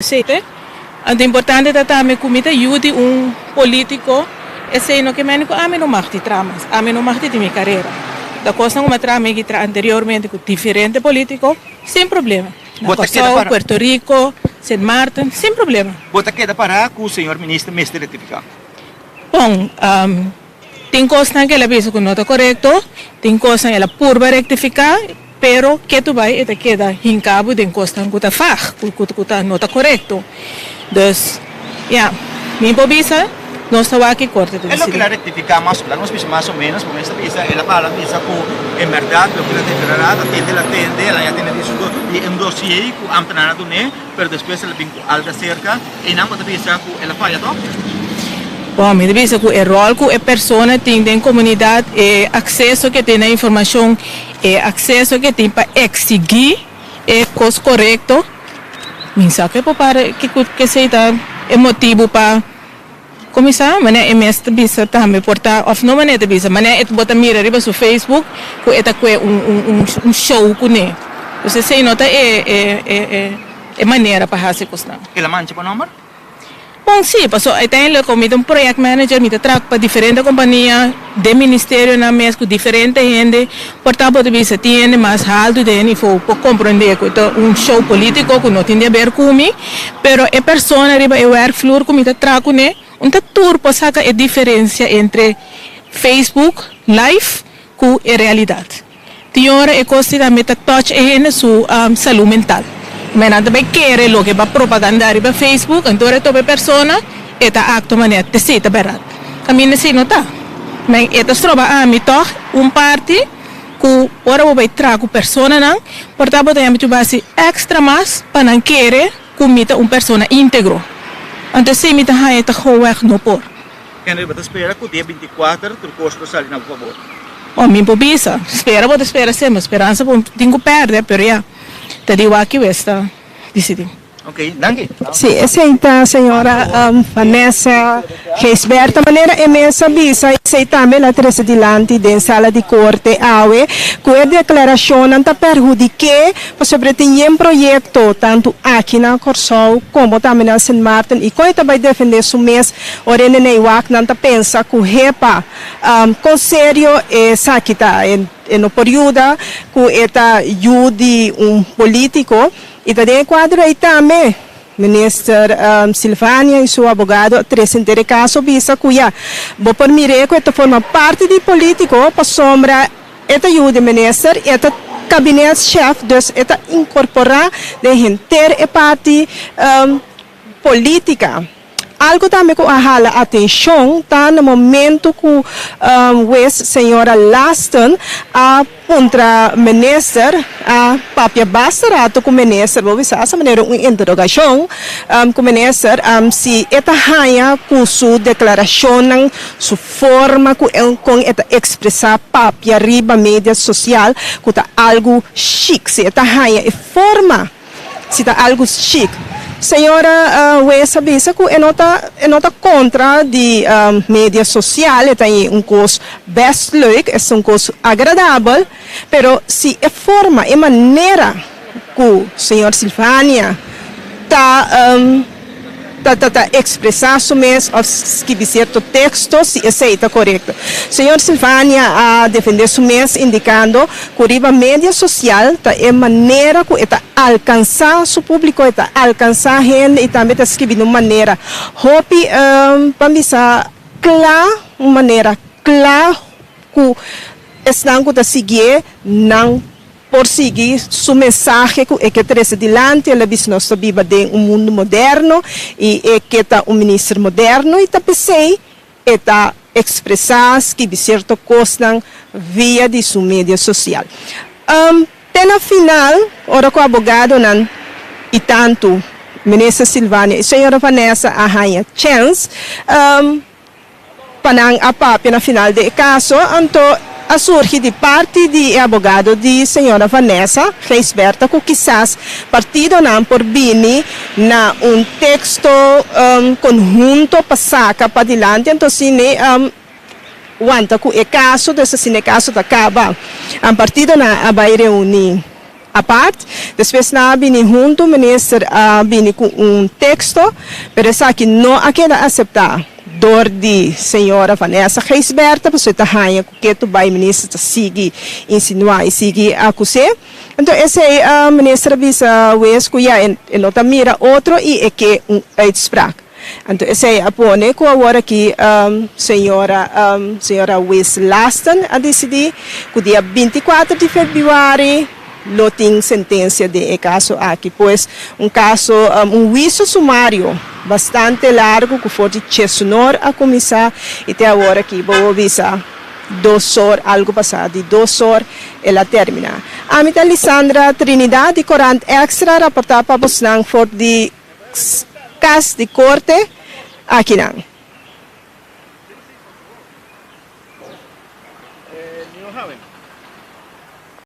Sete. Anto importante ta tambe ku mi ta yu di un politiko, esei no ke mende ku ami no mag di traha mas, ami no mag di tin mi karera. Ta kosnan ku mi a traha mi traha anteriormente ku diferente politiko sin problema. Na Bo ta keda Kòrsou, para. Puerto Rico, Sint Maarten, sin problema. Bo ta keda para ku señor minister mester rektifiká? Bon, tin kosnan ku el a bisa ku no ta korekto, tin kosnan el a purba rektifiká. Pero ketu bai e ta keda hinka bo den kosnan ku ta fag, ku ta no ta korekto. Dus, ya, mi por bisa nos ta wak e korte ta E loke disidí. el a rektifiká mas, laga nos bisa mas o ménos, pasobra esta bisa el a para bisa ku en bèrdat loke el a deklará ta tende el a tende, el a ya tende di su di un dosié ku ámtenar a dun'é, pero despues el a bin ku algu aserka. Einan bo ta bisa ku el a faya tòg? Bon, mi ta bisa ku e ròl ku e persona tin den komunidat, e akseso ku e tin na informashon, e akseso ku e tin pa eksigí e kos korekto, mi sa ku e por para ku esei ta e motibu pa kuminsá. Manera e mes ta bisa tambe por ta, òf no manera e ta bisa, manera e bo ta mira riba su Facebook ku e ta kue un show kuné. Pues esei no ta e. E manera pa hasi kosnan. El a mancha bo nomber? Bon, sí, paso uiteindelijk como mi ta un project manager, mi ta traha pa diferente compania, den ministerionan mes cu diferente hende, por ta bo ta bisa tin hende mas haltu den e nivo por comprende cu e ta un show politico cu no tin di haber cu mi, pero e persona riba e werkvloer cu mi ta traha cune, un ta tur por saca e diferencia entre Facebook live cu e realidad. Tin ora e kos di tambe ta touch e hende su salú mental. Me nan ta bai kere loke ba propagandá riba Facebook, anto ora e topa e persona e ta aktua manera te si ta bèrdat. Kaminda si no ta. Men e ta stroba ami tòg un parti ku ora bo bai traha ku personanan por ta bo ta yama chuba hasi èkstra mas pa nan kere ku mi ta un persona íntegro. Anto esei mi ta haña ta gouwèg no por. Henry, bo ta spera ku dia bintikuater tur kos lo sali na bo fabor? Oh, mi por bisa. Spera bo ta spera semper. Speransa bo tin ku pèrdè, pero ya, ta di wak ki wes ta disidí. Ok, danki. Sí, esei ta señora Vanessa Gijsbertha. Manera e mes a bisa, esei tambe el a trese dilanti den sala di korte awe, ku e deklarashonnan ta perhudik'é pasobra e tin yen proyekto tantu aki na Kòrsou komo tambe na Sint Maarten i kon e ta bai defendé su mes Ora e neney wak nan ta pensa ku hepa kon serio esaki ta. E no por yuda ku e ta yu di un politiko i ta den e kuadro ei tambe Minister Silvania i su abogado a trese henter e kaso bisa ku ya bo por mir'é ku e ta forma parti di politiko pasobra e ta yu di minister i e ta kabinetschef dus e ta inkorporá den henter e parti politika. Algu tambe ku a hala atenshon ta na momentu ku wes señora Lasten a puntra minister, a papia basta rato ku minister, bo bisa asa manera un interogashon ku minister si e ta haña ku su deklarashonnan, su forma ku kon e ta ekspresá papia riba media sosial ku ta algu shik, si e ta haña e forma. Si ta algu chic. Señora Wes a bisa cu e no ta e no ta contra di media social, e ta un cos best leuk, es un cos agradabel, pero si e forma, e manera cu señor Silvania ta ta ta ta expresa su mes of skibi cierto texto si esey ta corecto. Señor Silvania a defende su mes indicando cu riba media social ta e manera cu e ta alcansa su publico, e ta alcansa hende y tambe ta skibi di un manera hopi pa bisa cla, un manera cla cu esnan cu ta siguié nan por sigui su mensahe ku e ke trese dilanti. El a bisa nos ta biba den un mundu moderno i e ke ta un minister moderno i ta p'esei e ta ekspresá, skibi sierto kosnan via di su media sosial. Te na final ora ku abogadonan i tantu Minister Silvania i señora Vanessa a haña chèns, Pa nan a papia na final di e kaso, anto a surgi di parti di e abogado di señora Vanessa Gijsbertha ku kisas partidonan por bini na un teksto konhunto pa saka padilanti, anto asina wanta ku e kaso, dus asina e kaso ta kaba. Partidonan a bai reuní. Apart, despues nan a bini huntu, minister a bini ku un teksto, pero esaki no a keda aseptá dor di señora Vanessa Gijsbertha, pasobra e ta haña ku ketu bai minister ta sigui insinuá i sigui akus'é. Anto esei minister a bisa wes ku ya e no ta mira otro i e ke un uitspraak. Anto esei a pone ku awor aki señora señora Wis Lasten a disidí ku dia 24 di febrüari lo tin sentensia den e kaso aki. Pues un kaso un huisio sumario bastante largu ku for di Chesunor a kuminsá i te awor aki bo por bisa 2 or algu pasá di 2 or el a terminá. Ami ta Lisandra Trinidad di Korant Extra, raportá pa bosnan for di kas di korte akinan.